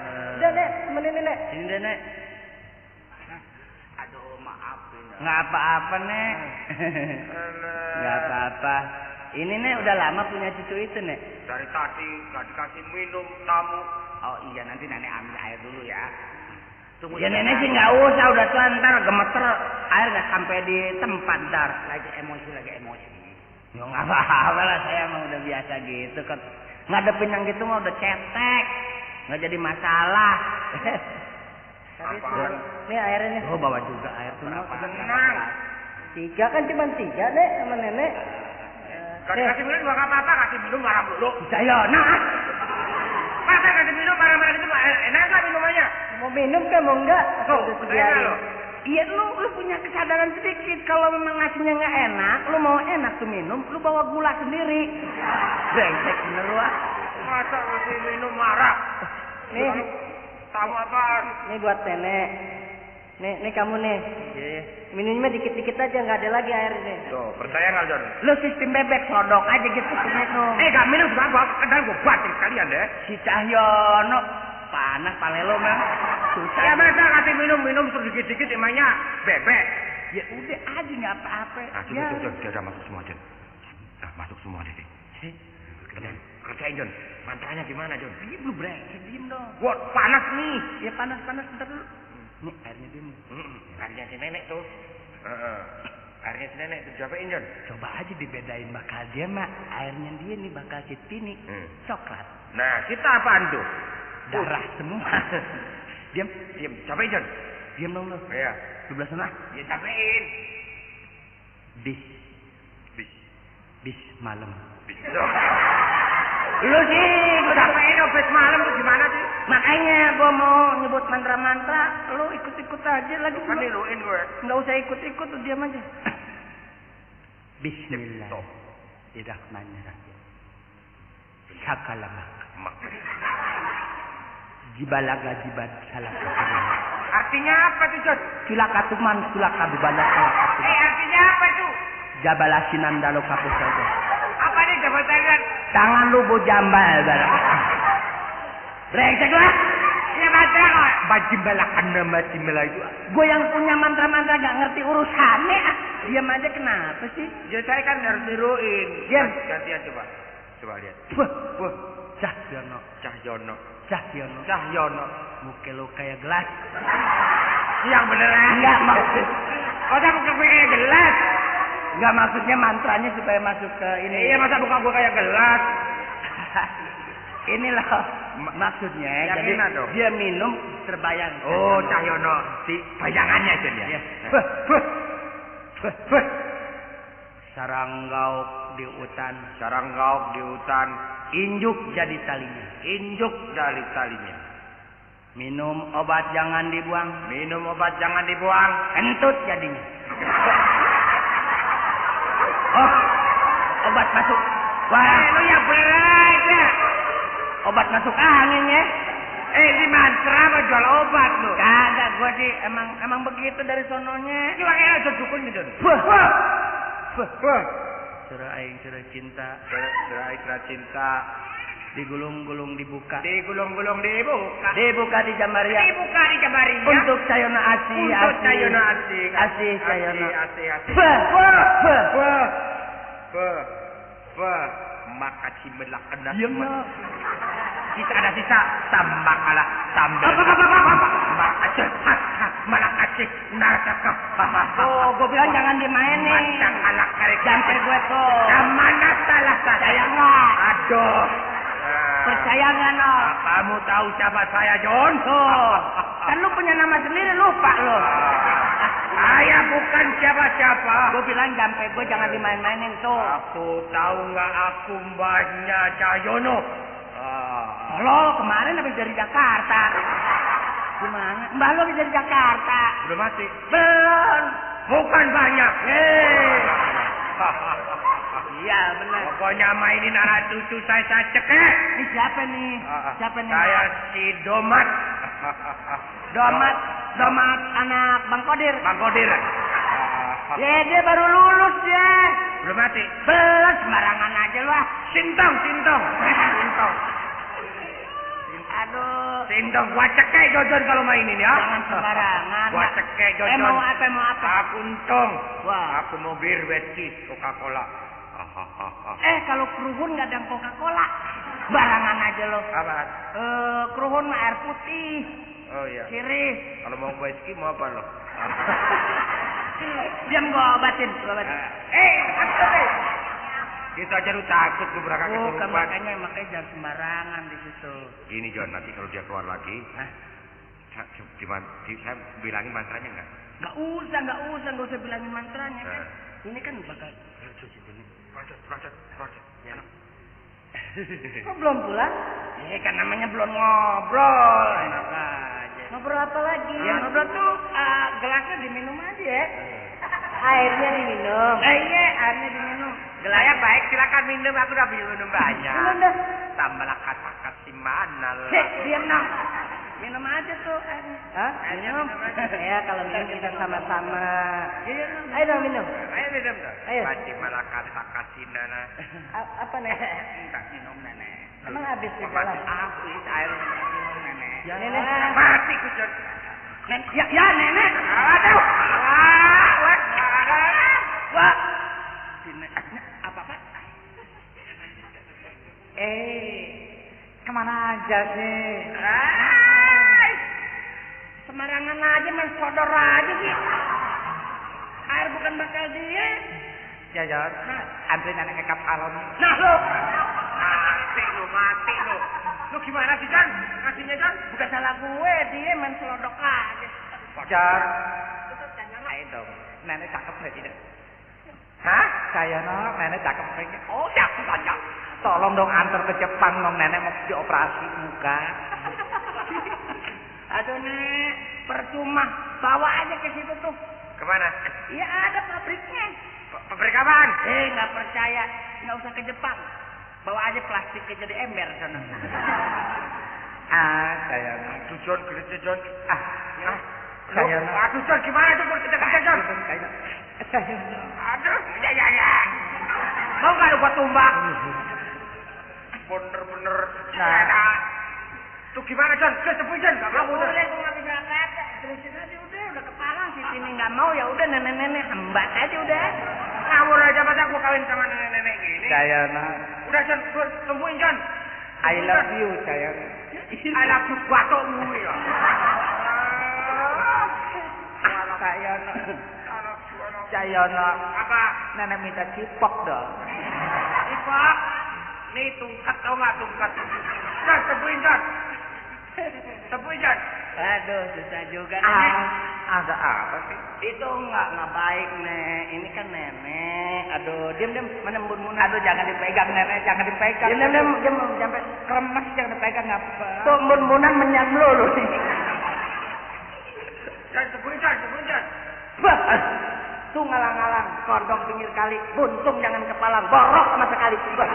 Udah Nek, temenin Nek. Ini deh Nek.
Aduh maafin.
Nggak apa-apa Nek. Nggak apa-apa. Ini Nek udah lama punya cucu itu Nek.
Dari tadi nggak dikasih minum tamu.
Oh iya nanti nenek ambil air dulu ya. Tunggu
Ya nenek sih nggak usah, udah tua ntar gemeter air nggak sampai di tempat dar.
Lagi emosi.
Ya nggak apa-apa lah, saya emang udah biasa gitu kan. Ngadepin yang gitu mah udah cetek, nggak jadi masalah.
Apaan?
Ini airnya nih. Oh bawa juga air tuh.
Tenang.
3 kan cuma 3 Nek sama nenek.
Kalau kasih minum juga nggak apa-apa, kasih minum marah dulu.
Saya nah.
Masa kasih minum marah-marah gitu enak nggak minumannya?
Mau minum kan mau enggak?
Tuh,
Udah
saya
sediain.
loh.
Iya lu punya kesadaran sedikit. Kalau memang ngasihnya nggak enak, lu mau enak tuh minum, lu bawa gula sendiri. Brengsek bener lu ah.
Masa ngasih minum marah?
Nih,
tamu apaan?
Nih buat nenek. Nih kamu nih.
Iya.
Minumnya dikit-dikit aja, nggak ada lagi air nih.
Tuh, percaya nggak John?
Lu sistem bebek sodok aja gitu minum.
Gak minum juga gua kadang gua batin sekalian deh.
Si Cahyono panas palelo mah. Susah.
Ya masa kasih minum terus dikit-dikit emangnya bebek.
Ya udah aja nggak apa-apa.
Nah, John, udah masuk semua John. Nah, masuk semua deh. Kerjain John. Mantranya gimana John?
Diem lu brengsek, diem dong.
Wah, panas nih.
Ya panas bentar dulu. Nih airnya diem.
Airnya si nenek tuh. Airnya si nenek tuh cobain John.
Coba aja dibedain bakal dia mah. Airnya dia nih bakal si Tini. Coklat.
Nah, kita apaan tuh?
Darah semua. Diam.
Cobain John.
Diam dong lu.
Iya.
Lu belah sana.
Ya cobain.
Bis malam.
Lu sih, gua cobain bis malam tuh gimana sih?
Makanya gua mau nyebut mantra-mantra, lu ikut-ikut aja lagi.
Kan niluin gue.
Enggak usah ikut-ikut, tuh diam aja. Bismillahirrahmanirrahim. Sakalamak. Jibalaga jibat salaka.
Artinya apa tuh, John?
Sulakatuman sulakadubala salakatu.
Artinya apa tuh?
Jabalasinan dalo kapus saja.
Apa nih jabal tangan?
Tangan lu bu jambal balak. Brengsek lah.
Ini mantra kok.
Bajibalakan nama simela itu. Gue yang punya mantra-mantra gak ngerti urusannya. Diam aja kenapa sih?
Ya saya kan harus niruin.
Diam.
Gantian coba. Coba lihat.
Wah. Cahyono. Muka lu kayak gelas.
Yang beneran.
Enggak maksud.
Masa muka gue kayak gelas?
Enggak maksudnya mantranya supaya masuk ke ini.
Iya masa muka gue kayak gelas?
Inilah maksudnya.
Yang
jadi
enak dong.
dia minum terbayang.
Oh Cahyono. Si bayangannya aja dia.
Iya. Saranggauk di hutan. Injuk jadi talinya. Minum obat jangan dibuang. Kentut jadinya. Oh, obat masuk. Wah,
Lu ya bener aja.
obat masuk angin ya.
Ini mantra apa jual obat lu?
Kagak, gua sih emang begitu dari sononya.
Ini pakai aja dukun gitu.
Wah.
Surah cinta.
Digulung-gulung dibuka.
Digulung-gulung dibuka.
Dibuka di Jamaria. Untuk Cahyono asih. Asih Cahyono.
Maka cimelak kena.
Diam lah.
Kita ada sisa tambah kalah tambah. Malakacik naraka.
Oh, gue bilang jangan dimainin.
Macam anak karek.
Sampai gue tuh.
Mana salah
Percaya nggak?
Aduh.
Percaya nggak no?
Kamu tahu siapa saya, John?
Tuh. Kan lu punya nama sendiri, lupa lu.
Saya bukan siapa-siapa.
Gue bilang sampai gue jangan dimain-mainin tuh.
Aku tahu nggak aku mbahnya Cahyono.
Lo kemarin habis dari Jakarta. Gimana? Mbah lo habis dari Jakarta.
Belum mati.
Belum.
Bukan banyak.
Iya benar.
Pokoknya mainin anak cucu saya cekek.
Ini siapa nih?
Saya si Domat.
Domat anak Bang Kodir. Ya dia baru lulus ya.
Belum mati.
Belum, sembarangan aja lu ah.
Sintong.
Aduh.
Sintong gua cekek Jojon kalau mainin ya.
Jangan sembarangan.
Gua cekek Jojon.
Mau apa?
Aku untung.
Wah.
Aku mau bir whisky Coca-Cola.
Kalau keruhun nggak ada Coca-Cola. Barangan aja lo.
Apa?
Keruhun mah air putih.
Oh iya.
Kiri.
Kalau mau whisky mau apa lo?
Diam gua obatin.
Kita aja lu takut gue berangkat kesurupan.
Makanya jangan sembarangan di situ.
Ini John, nanti kalau dia keluar lagi, saya bilangin mantranya enggak?
Nggak usah bilangin mantranya kan. Ini kan bakal
Proses. Ya.
Kok belum pulang? Iya kan namanya belum ngobrol. Enak aja. Ngobrol apa lagi? Ya ngobrol tuh gelasnya
diminum aja ya.
Airnya diminum.
Iya, airnya diminum.
Saya baik, silakan minum. Aku udah minum banyak.
Minum dah.
Tambahlah kata-kata si mana lah.
Diam dong. Minum aja tuh airnya.
Hah?
Minum.
Ya kalau minum kita sama-sama.
Iya,
Ayo dong minum.
Ayo minum tuh.
Ayo.
Pasti malah kata-kata si nana.
Apa nih?
Enggak minum nenek.
Emang habis di
Mati
dalam.
habis air minum nenek.
Ya, Nenek.
Mati ku Jon.
Ya nenek.
Aduh.
Wah. Apa Pak?
Kemana aja sih?
Semarangan aja main sodor aja sih. Air bukan bakal dia.
Ya Jon. Antri nenek ke kapal.
Nah lo.
Mati lu. Lu gimana sih Jon? Ngasihnya Jon?
Bukan salah gue, dia main selodok aja.
Jon. Ayo dong. Nenek cakep nggak tidak?
Hah?
Saya nenek cakep nggak?
Oh, siapa saja.
Tolong dong antar ke Jepang dong, nenek mau dioperasi muka.
Aduh nek, percuma. Bawa aja ke situ tuh.
Kemana?
Iya ada pabriknya.
Pabrik apaan?
Nggak percaya, nggak usah ke Jepang. Bawa aja plastiknya jadi ember sana.
Saya
Aduh Jon, gereja Jon.
Saya
Aduh Jon, gimana tuh kerja kerja Jon? Aduh, ya. Mau nggak lu gua tumbak? Bener-bener.
Nah.
Tuh gimana Jon? Tepuin Jon, nggak mau
Boleh, gue nggak bisa kata. Terusin aja udah kepala sih sini nggak mau ya udah nenek-nenek hembat aja udah.
Ngawur aja masa gua kawin sama nenek-nenek gini.
Sayana,
Udah Jon, gua temuin Jon.
I love you sayana.
I love you batok lu ya.
Sayana,
Apa?
nenek minta cipok dong.
Ipak. Nih tungkat tau nggak tungkat? Jon, temuin Jon. Temuin Jon.
Aduh susah juga nenek.
Ada apa sih?
Itu nggak baik nek. Ini kan nenek. Aduh diam mana mbun-mbun.
Aduh jangan dipegang nenek, jangan dipegang.
Diam sampai kremes jangan dipegang apa.
Tuh mbun-mbunan menyang lu.
Jon, temuin Jon.
Bah, tuh ngalang-ngalang, kodok pinggir kali, buntung jangan kepala, borok sama sekali. Bah.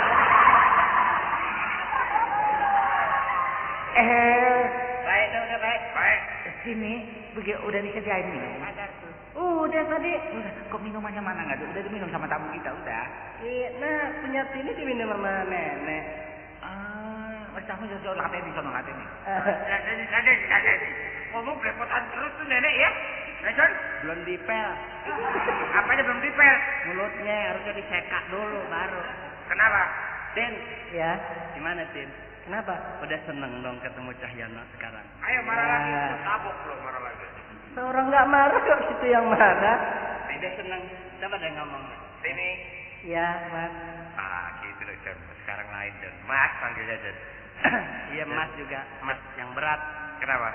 Baik, udah baik.
Baik.
Sini, begitu udah disediain minum.
Ada tuh.
Udah tadi. Udah, kok minumannya mana nggak ada? Udah diminum sama tamu kita, udah.
Nah, punya ini diminum sama nenek.
Kamu jauh latih di sana latih nih.
Ada. Ngomong belepotan terus tuh nenek ya. Nah Jon,
Belum dipel.
apanya belum dipel?
Mulutnya harusnya diseka dulu baru.
Kenapa?
Tin,
Ya,
gimana Tin?
kenapa?
Udah seneng dong ketemu Cahyana sekarang.
Ayo marah lagi,
Ya.
lu tabok lu marah lagi.
Seorang nggak marah kok situ yang marah.
Udah seneng. Coba deh ngomong.
Sini.
Ya, Mas.
Gitu loh Jon. Sekarang lain Jon. Mas panggilnya Jon.
Iya Mas juga. Mas yang berat.
Kenapa?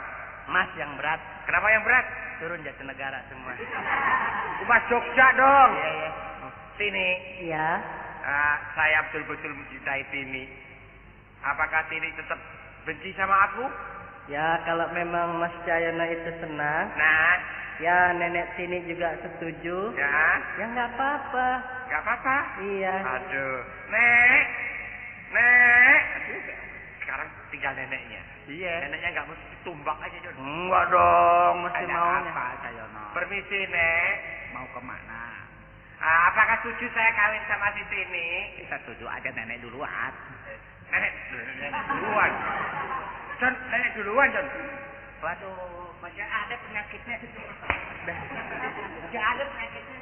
Mas yang berat.
Kenapa yang berat?
Turun Jatinegara semua.
Mas Jogja dong.
Iya.
Sini.
Ya.
Saya betul-betul mencintai Tini. Apakah Tini tetap benci sama aku?
Ya, kalau memang Mas Cayana itu senang,
Nah,
ya nenek sini juga setuju.
ya,
Ya nggak apa-apa.
nggak apa-apa.
Iya.
Aduh, Nek. Sekarang tinggal neneknya.
Iya.
Neneknya nggak mesti ditumbak aja Jon.
Enggak dong, mesti
Ada
maunya.
apa,
Cahyana?
Permisi Nek.
Mau kemana?
Apakah setuju saya kawin sama si Tini?
Kita setuju aja nenek duluan.
Nenek duluan. Jon, nenek duluan Jon.
Waduh, masih ada penyakitnya. Masih ada penyakitnya.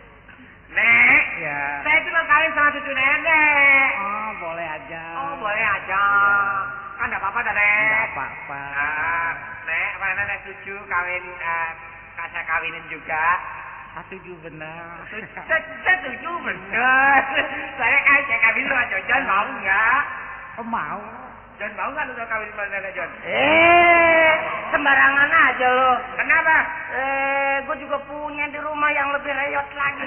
Nek,
Ya.
saya itu mau kawin sama cucu nenek.
Oh, boleh aja.
Oh, boleh aja. Kan enggak apa-apa dah, Nek.
Enggak apa-apa.
Nek, apa nenek setuju kawin saya kawinin juga.
Setuju benar.
Setuju bener. Saya kawin lu aja, Jon mau enggak?
Oh, mau.
Jon mau enggak lu kawin sama nenek Jon?
Sembarangan aja lo.
Kenapa?
Gue juga punya di rumah yang lebih reyot lagi.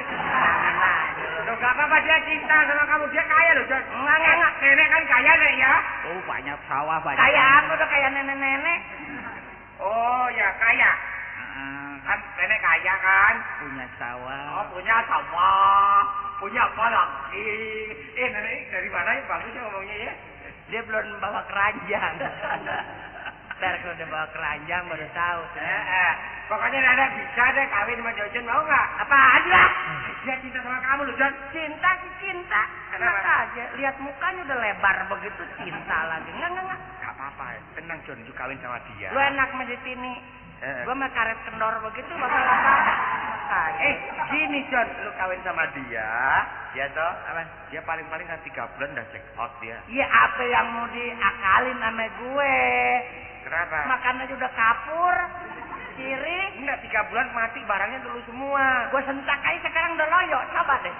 Loh, enggak apa-apa dia cinta sama kamu, dia kaya loh, Jon.
Enggak.
Nenek kan kaya, Nek ya.
Oh, banyak sawah, banyak.
Kayak apa udah kayak nenek-nenek?
Oh, ya kaya. Kan nenek kaya kan. apa? Punya apa lagi? Nenek dari mana ya bagusnya ngomongnya ya?
Dia belum bawa keranjang. Ntar kalau udah bawa keranjang baru tahu.
Pokoknya nenek bisa deh kawin sama Jojon, mau nggak?
Apa aja?
Dia cinta sama kamu loh, Jon.
Cinta sih cinta. Enak aja. Lihat mukanya udah lebar begitu cinta lagi. Enggak.
Gak apa-apa, tenang Jon, juga kawin sama dia.
Lu enak sama sini. Gua mah karet kendor begitu bakal apa?
Gini Jon, lu kawin sama dia, ya toh? Apa? Dia paling-paling kan 3 bulan udah check out dia.
Iya, apa yang mau diakalin sama gue?
Kenapa?
Makan aja udah kapur. Kiri.
Enggak, 3 bulan mati barangnya dulu semua.
Gue sentak aja sekarang udah loyo. Coba deh.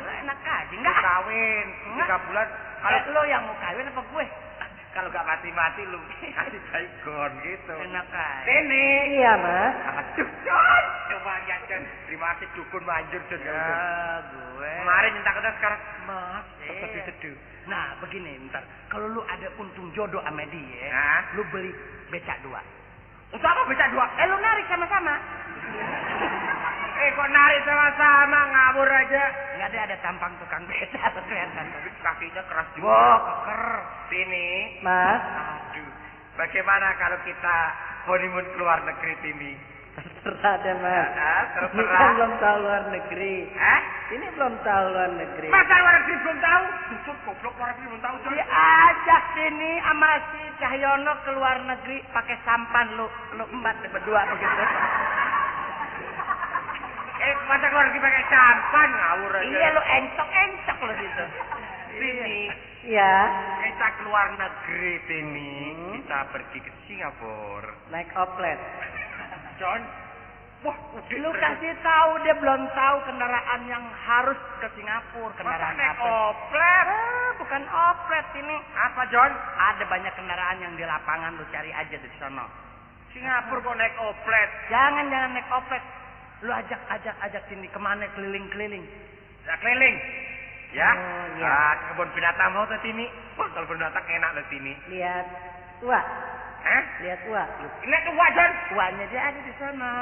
Lu enak aja. Enggak.
Kawin 3 bulan.
Kalau lo yang mau kawin apa gue?
Kalau gak mati-mati lu kasih baygon gitu.
Enak aja.
Ini.
Iya, Mas.
Aduh, Jon. Coba lihat Jon. Terima kasih dukun manjur Jon.
Ya, gue.
Kemarin minta kita sekarang.
Mas,
Seduh.
Nah, begini ntar. Kalau lu ada untung jodoh sama dia,
Hah?
lu beli becak 2.
Untuk apa becak 2?
Lu narik sama-sama.
Kok narik sama-sama ngawur aja.
Enggak ada tampang tukang becak kelihatan.
Tapi kakinya keras juga.
Wah, keker.
Sini.
Mas,
Aduh. Bagaimana kalau kita honeymoon ke luar negeri Tini?
terserah deh, Mas.
Terserah.
Ini kan belum tahu luar negeri.
Hah?
Ini belum tahu luar negeri.
Masa luar negeri belum tahu? Susut goblok luar negeri belum tahu. Jon.
Diajak sini sama si Cahyono ke luar negeri pakai sampan lu empat berdua begitu.
Masa luar negeri pakai sampan ngawur aja.
Iya lu encok lu situ.
Sini.
Iya.
Kita keluar negeri Tini. Kita pergi ke Singapura.
Naik oplet.
Jon. Wah, udah.
Lu kasih tahu dia belum tahu kendaraan yang harus ke Singapura. Kendaraan
Masa naik
apa?
oplet?
Bukan oplet ini.
Apa Jon?
Ada banyak kendaraan yang di lapangan lu cari aja di sana.
Singapura kok naik oplet?
Jangan naik oplet. Lu ajak sini kemana keliling-keliling.
Ya keliling. Ya.
Oh, iya.
Ke kebun binatang mau ke Tini. Wah, kalau kebun binatang enak loh Tini.
Lihat tua.
Hah?
Lihat tua.
Ini tua Jon.
Tuanya dia ada di sana.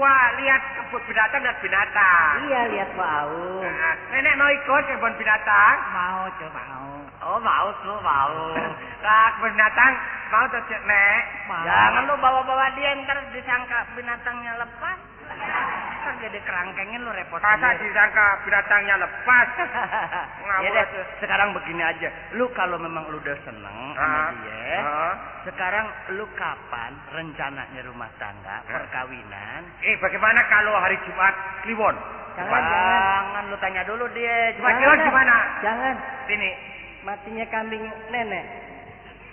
Wah, lihat kebun binatang dan binatang.
Iya, lihat Wau.
Nah, nenek mau ikut ke kebun binatang?
Mau coba mau.
Oh, mau tuh, mau. Nah, kebun binatang mau tuh, Nek.
Jangan lu bawa-bawa dia ntar disangka binatangnya lepas. Ntar jadi kerangkengin lu repot.
Masa disangka binatangnya lepas?
Ya deh, sekarang begini aja. Lu kalau memang lu udah seneng sama dia, sekarang lu kapan rencananya rumah tangga, perkawinan?
Bagaimana kalau hari Jumat Kliwon?
Jangan lu tanya dulu dia.
Jumat Kliwon gimana?
Jangan.
Sini.
Matinya kambing nenek.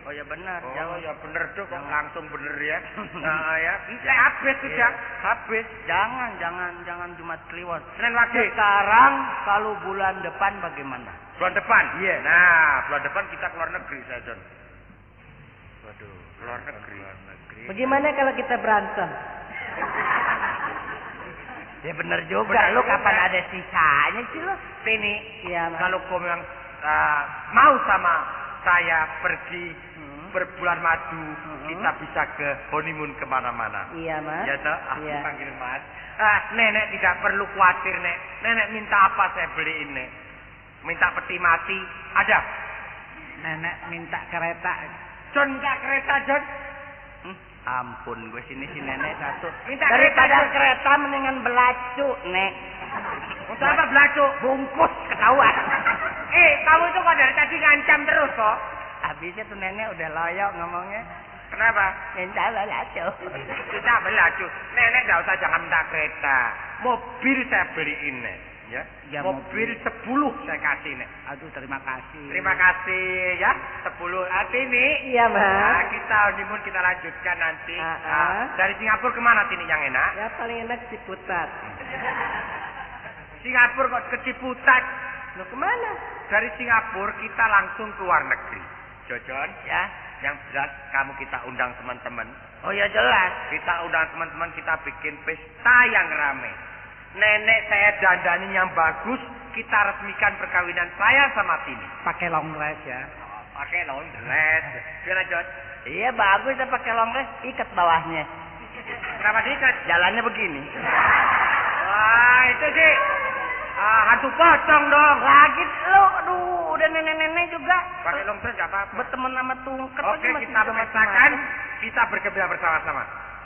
Oh ya benar.
Oh ya bener tuh kok langsung bener ya. Nah ya. Habis sudah. Habis.
Jangan Jumat Kliwon.
Senin lagi.
Sekarang kalau bulan depan bagaimana?
Bulan depan? Iya. Nah, bulan depan kita keluar negeri saya Jon.
Waduh,
keluar negeri.
Bagaimana kalau kita berantem?
Ya bener juga. Lu kapan ada sisanya sih lu?
Sini.
Iya, Mas.
Kalau kau memang mau sama saya pergi berbulan madu, kita bisa ke honeymoon kemana-mana.
Iya, Mas.
Ya toh? Aku
Iya.
panggil Mas. Nenek tidak perlu khawatir, Nek. Nenek minta apa saya beliin, Nek? Minta peti mati, ada.
Nenek minta kereta.
Jon minta kereta, Jon.
Ampun, gue sini si nenek satu.
Minta
Daripada
kereta,
kereta mendingan belacu, Nek.
Untuk apa belacu?
Bungkus ketahuan.
Kamu itu kok dari tadi ngancam terus kok.
Habisnya tuh nenek udah loyok ngomongnya.
Kenapa?
Minta belacu.
Kita belacu. Nenek nggak usah jangan minta kereta. Mobil saya beliin, Nek. Ya,
Ya,
mobil 10 saya kasih, Nek.
Aduh, terima kasih.
Terima kasih ya. 10 Tini.
Iya,
Nah,
Mas.
kita honeymoon kita lanjutkan nanti.
Ah.
Dari Singapura kemana Tini yang enak?
Ya paling enak Ciputat.
Singapura kok ke Ciputat.
Lu kemana?
Dari Singapura kita langsung ke luar negeri. Jojon,
Ya.
yang jelas kamu kita undang teman-teman.
Oh ya jelas.
Kita undang teman-teman, kita bikin pesta yang rame. Nenek saya dandani yang bagus, kita resmikan perkawinan saya sama Tini.
Pakai long dress ya.
Pakai long dress. Gimana, Jon?
Iya bagus ya pakai long dress, ikat bawahnya.
Kenapa diikat?
Jalannya begini.
itu sih hantu pocong dong.
Lagi lu, aduh, udah nenek-nenek juga.
Pakai long dress gak apa-apa.
Berteman sama tungket.
Oke, kita petakan, kita bergembira bersama-sama.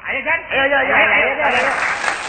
Ayo, Jan.
Ayo.